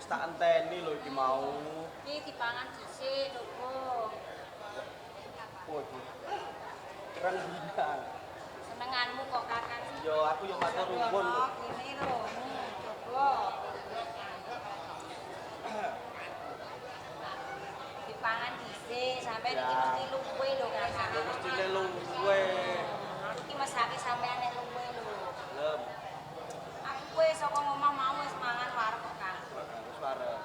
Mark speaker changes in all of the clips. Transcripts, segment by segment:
Speaker 1: Wis tak enteni lho iki mau.
Speaker 2: Iki dipangan dhisik lho, Bu.
Speaker 1: Oh, iki. Keren bintang.
Speaker 2: Senenganmu kok Kakang.
Speaker 1: Yo aku yo matur nuwun.
Speaker 2: Kene lho, coba. Dipangan dhisik sampean iki mesti luwe lho Kakang.
Speaker 1: Yo mestine luwe.
Speaker 2: Iki mesake sampean nek luwe lho.
Speaker 1: Lem.
Speaker 2: Aku kowe saka ngomah mau wis mangan wareg kok Kang.
Speaker 1: Wis wareg.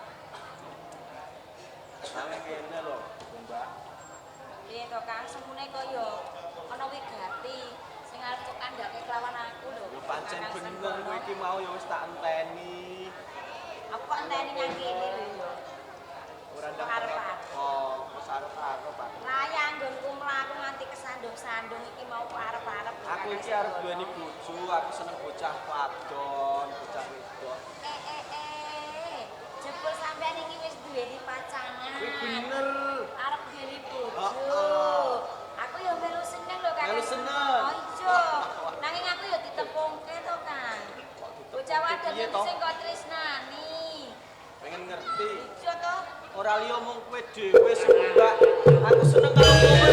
Speaker 1: Sampe kene lho, Mbak.
Speaker 2: Piye to Kang, semune kaya ana wigati sing arep kok kandhake kelawan aku lho.
Speaker 1: Yo pancen bener kowe iki mau ya wis tak enteni.
Speaker 2: Aku kok enteni nang kene lho yo.
Speaker 1: Ora ndak arep. Oh, wis arep-arep aku.
Speaker 2: Lah ya anggonku mlaku nganti kesandung-sandung iki mau kok arep-arep.
Speaker 1: Aku iki arep duweni bojo, aku seneng bocah wadon, bocah wedok.
Speaker 2: Jebul sampean iki wis duweni pacangan.
Speaker 1: Kuwi bener.
Speaker 2: Arep duweni bojo.
Speaker 1: Heeh.
Speaker 2: Aku ya melu seneng lho Kang.
Speaker 1: Melu seneng.
Speaker 2: Oh iya. Nanging aku ya ditepungke to Kang. Bocah wadon iki sing kok tresnani.
Speaker 1: Pengen ngerti.
Speaker 2: Iya to.
Speaker 1: Ora liya mung kowe dhewe sing Mbak. Aku seneng karo kowe.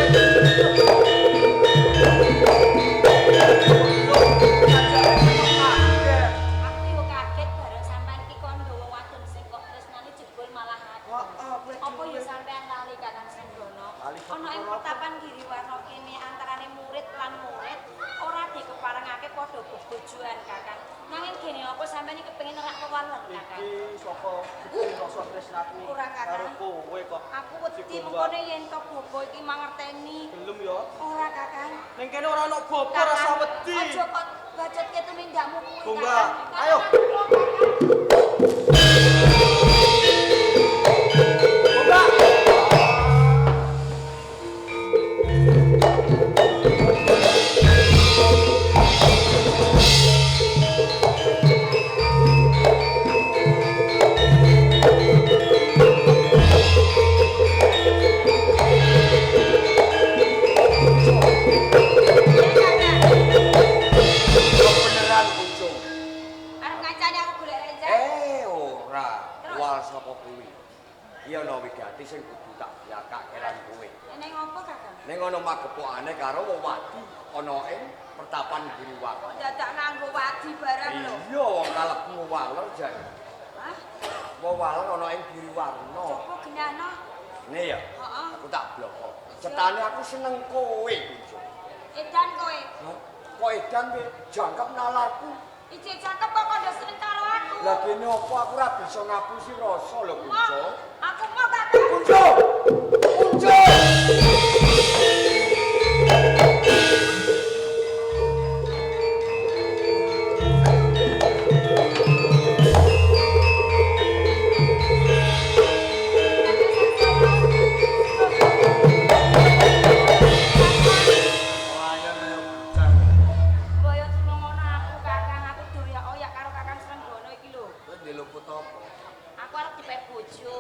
Speaker 2: Aku yo kaget bareng sampean iki kon nggawa wadon sing kok tresnani jebul malah aku. Apa yo sampean lali Kakang Senggono? Ana ing pertapan Giriwarna kene antarane murid lan murid ora dikeparengake padha bebojoan Kakang. Nanging gene apa sampean iki kepengin nerak wewaler Kakang?
Speaker 1: Iki saka gedhe rasa tresnaku karo kowe kok.
Speaker 2: Aku wedi mengkone yen to bobo iki mangerteni.
Speaker 1: Gelem yo.
Speaker 2: Ora Kakang.
Speaker 1: Ning kene ora ana bobo rasa wedi.
Speaker 2: Aja kok bacotke tumindakmu kuwi
Speaker 1: Mbak. Ayo. Mbak.
Speaker 3: Beneran bojo.
Speaker 2: Arep kancane aku golek rencana.
Speaker 3: Ora. Wal sapa kuwi? Iya ana wigati sing kudu tak blakake lan kowe.
Speaker 2: Ning opo Kakang?
Speaker 3: Ning ana magepokane karo wewadi ana ing pertapan Giriwarna.
Speaker 2: Kok dadak nganggo wadi barang lho.
Speaker 3: Iya wong kalebu waler jane.
Speaker 2: Hah?
Speaker 3: Wewaler ana ing Giriwarna.
Speaker 2: Coba genahno.
Speaker 3: Ngene ya.
Speaker 2: Heeh.
Speaker 3: Aku tak bloko. Cetane aku seneng kowe, bojo.
Speaker 2: Edan kowe.
Speaker 3: Hah? Kok edan kowe jangkep nalarku.
Speaker 2: Ije jangkep kok kandha seneng karo aku.
Speaker 3: Lah kene apa aku ora bisa ngapusi rasa lho, Kunjo.
Speaker 2: Aku mau Kakang.
Speaker 3: Kunjo. Kunjo.
Speaker 2: Boyo tulungono aku Kakang, aku doyak-oyak karo Kakang Srenggono iki lho.
Speaker 4: Kowe ndeluput apa?
Speaker 2: Aku arep dipek bojo.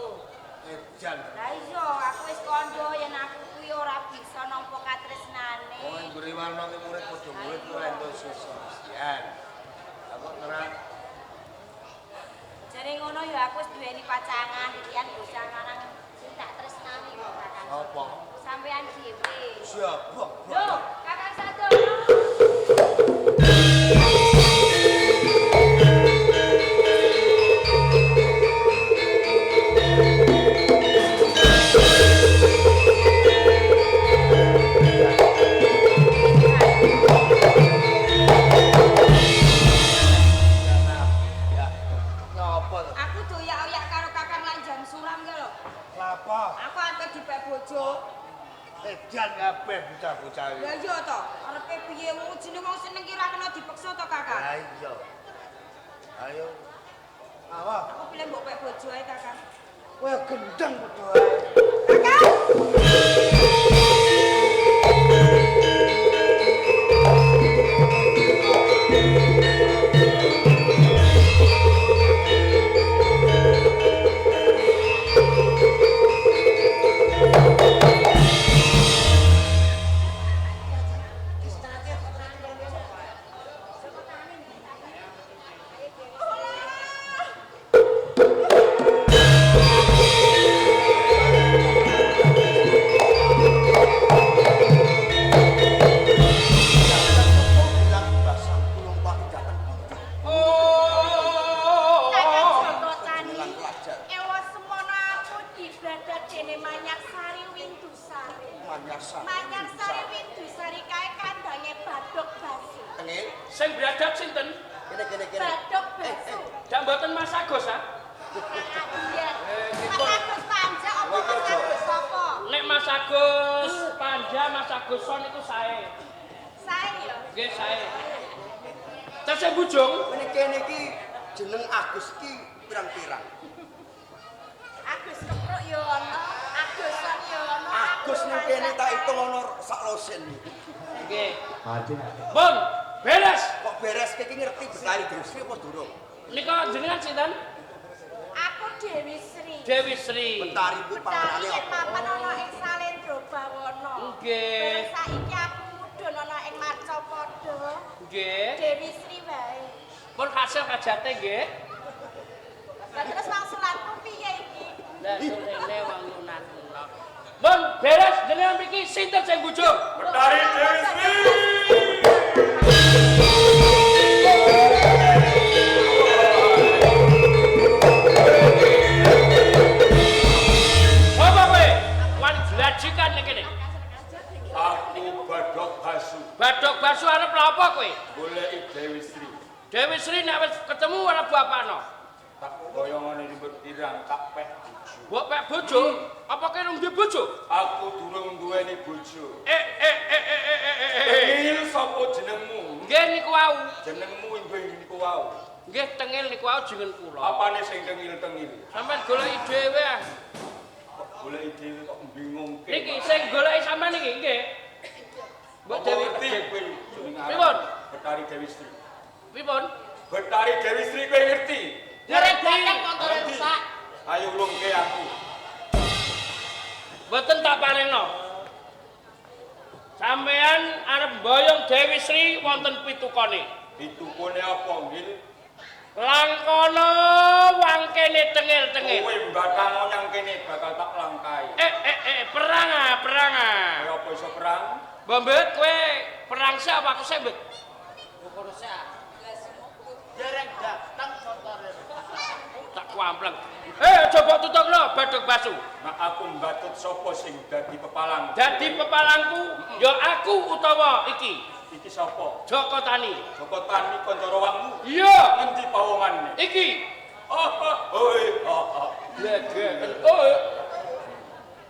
Speaker 4: Edan.
Speaker 2: Lah iya, aku wis kandha yen aku kuwi ora bisa nampa katresnane.
Speaker 4: Wong ing Giriwarna ki murid padha murid ora entuk sosial. Lah kok nerak
Speaker 2: Jare ngono ya aku wis duweni pacangan, ikian bocah lanang sing tak tresnani kok Kakang.
Speaker 4: Apa?
Speaker 2: Sampean dhewe.
Speaker 4: Siapa?
Speaker 2: Lho, Kakang Sadono.
Speaker 4: Ngapa to?
Speaker 2: Aku doyak-oyak karo Kakang lan jam suram ki lho.
Speaker 4: Lapa?
Speaker 2: Aku arep dipek bojo.
Speaker 4: Edan kabeh bocah-bocah iki.
Speaker 2: Lah iya to, arepe piye wong jeneng wong seneng ki ora kena dipeksa to, Kakang.
Speaker 4: Lah iya. Ayo. Awa,
Speaker 2: Aku pilih mbok pek bojo ae, Kakang.
Speaker 4: kowe gendeng padha ae.
Speaker 2: Kakang. Iya. Mas Agus Panja apa Mas Agus sapa?
Speaker 5: Nek Mas Agus Panja, Mas Agus Son iku sae.
Speaker 2: Sae ya.
Speaker 5: Nggih sae. Tesih bujung.
Speaker 3: Ngene kene iki jeneng Agus iki pirang-pirang.
Speaker 2: Agus Kepruk ya ana, Agus Son ya ana.
Speaker 3: Agus ning kene tak hitung ana sak losen.
Speaker 5: Nggih. Pun, beres.
Speaker 3: Kok beres iki ngerti Betari Dewi Sri apa durung?
Speaker 5: Nika jenengan sinten?
Speaker 2: Aku Dewi Sri.
Speaker 5: Dewi Sri.
Speaker 3: Betari kuwi
Speaker 2: Betari
Speaker 3: pangerane
Speaker 2: yen
Speaker 3: apa?
Speaker 2: mapan ana ing Salendra Bawana.
Speaker 5: Nggih.
Speaker 2: Terus saiki aku mudhun ana ing Marcapada.
Speaker 5: Nggih.
Speaker 2: Dewi Sri wae.
Speaker 5: Pun kasil kajate nggih.
Speaker 2: Lah terus wangsulanku piye iki?
Speaker 5: Lah rene wong lunat-lunat. Pun beres jenengan mriki sinten sing bujung?
Speaker 4: Betari Dewi Sri.
Speaker 5: Sapa kowe? Wani glajikan ning kene.
Speaker 4: Aku Badok Basu,
Speaker 5: Badok Basu arep lha apa kowe?
Speaker 4: goleki Dewi Sri.
Speaker 5: Dewi Sri nek wis ketemu ora bapakno.
Speaker 4: Tak boyongane ribut pirang, tak pek bojo.
Speaker 5: Mbok pek bojo, apa kowe rung duwe bojo?
Speaker 4: Aku durung duweni bojo.
Speaker 5: Eh eh eh eh eh eh eh, eh.
Speaker 4: Tengil sapa jenengmu?
Speaker 5: Nggih niku wau.
Speaker 4: Jenengmu inggih niku wau.
Speaker 5: Nggih tengil niku wau jeneng kula.
Speaker 4: Apane sing tengil-tengil?
Speaker 5: Sampeyan goleki dhewe ah.
Speaker 4: Kok goleki dhewe kok bingungke.
Speaker 5: Niki sing goleki sampean niki nggih. Mbok
Speaker 4: Apa
Speaker 5: Dewi
Speaker 4: ngerti kowe jeneng aran?
Speaker 5: Pripun?
Speaker 4: Betari Dewi Sri.
Speaker 5: Pripun?
Speaker 4: Betari Dewi Sri kowe ngerti?
Speaker 5: Derek
Speaker 6: datang kontore rusak.
Speaker 4: Ayo ulungke aku.
Speaker 5: Mboten tak parengno. Sampeyan arep mboyong Dewi Sri wonten pitukane.
Speaker 4: Pitukone apa, Ngil?
Speaker 5: Langkono wangkene tengil-tengil.
Speaker 4: Kowe mbatang nyang kene bakal tak langkai.
Speaker 5: Eh eh eh perang ah, perang ah.
Speaker 4: Kowe apa iso perang?
Speaker 5: Mbok kowe perang sik apa aku sik, Mbok?
Speaker 6: Dereng datang kontore.
Speaker 5: Tak kuampleng. Eh, coba tutupno Badok Basu.
Speaker 4: Nek aku mbatut sapa sing dadi pepalang?
Speaker 5: Dadi pepalangku ya aku utawa iki,
Speaker 4: Iki sapa?
Speaker 5: Joko Tani.
Speaker 4: Joko Tani kanca rawangmu.
Speaker 5: Iya,
Speaker 4: Ngendi pawongane?
Speaker 5: iki.
Speaker 4: Oh, oh, oi, oh, oh.
Speaker 5: Glegeken. Oh,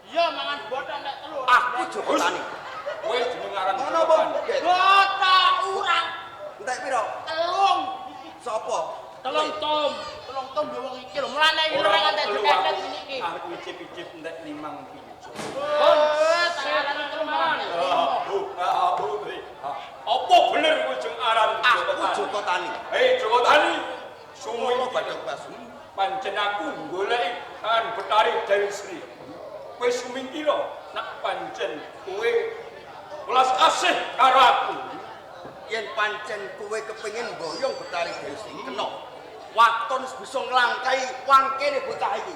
Speaker 6: Iya mangan botok nek telu.
Speaker 3: Aku Joko Tani.
Speaker 4: Kowe jeneng aran
Speaker 3: Ono
Speaker 4: Joko
Speaker 3: apa?
Speaker 4: Tani.
Speaker 6: Botok urang
Speaker 3: Entek piro?
Speaker 6: telung.
Speaker 3: Sapa?
Speaker 5: telung tom.
Speaker 6: Telung tom yo wong iki lho. Mulane iki
Speaker 4: Ora
Speaker 6: ora ngantek
Speaker 4: perlu
Speaker 6: diketet
Speaker 4: aku.
Speaker 6: ngene iki.
Speaker 4: Aku icip-icip entek limang pijo.
Speaker 5: Pun
Speaker 6: Eh, tak arani telung
Speaker 5: mawon.
Speaker 4: Apa bener kowe jeneng aran
Speaker 3: Aku Joko Tani.
Speaker 4: Hei Joko Tani, suwi
Speaker 3: Ono Badok Basu.
Speaker 4: pancen aku goleki kan Betari Dewi Sri. Kowe sumingkira nek pancen kowe welas asih karo aku.
Speaker 3: Yen pancen kowe kepengin mboyong Betari Dewi Sri, kena. Waton wis bisa nglangkai wangkene bocah iki.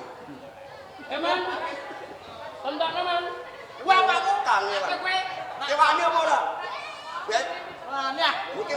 Speaker 5: Eman. Tentokno, Man.
Speaker 6: Wah, aku
Speaker 3: Kangelan.
Speaker 6: kowe.
Speaker 3: Kewani apa ora? Bet,
Speaker 6: Wah, nah.
Speaker 3: iki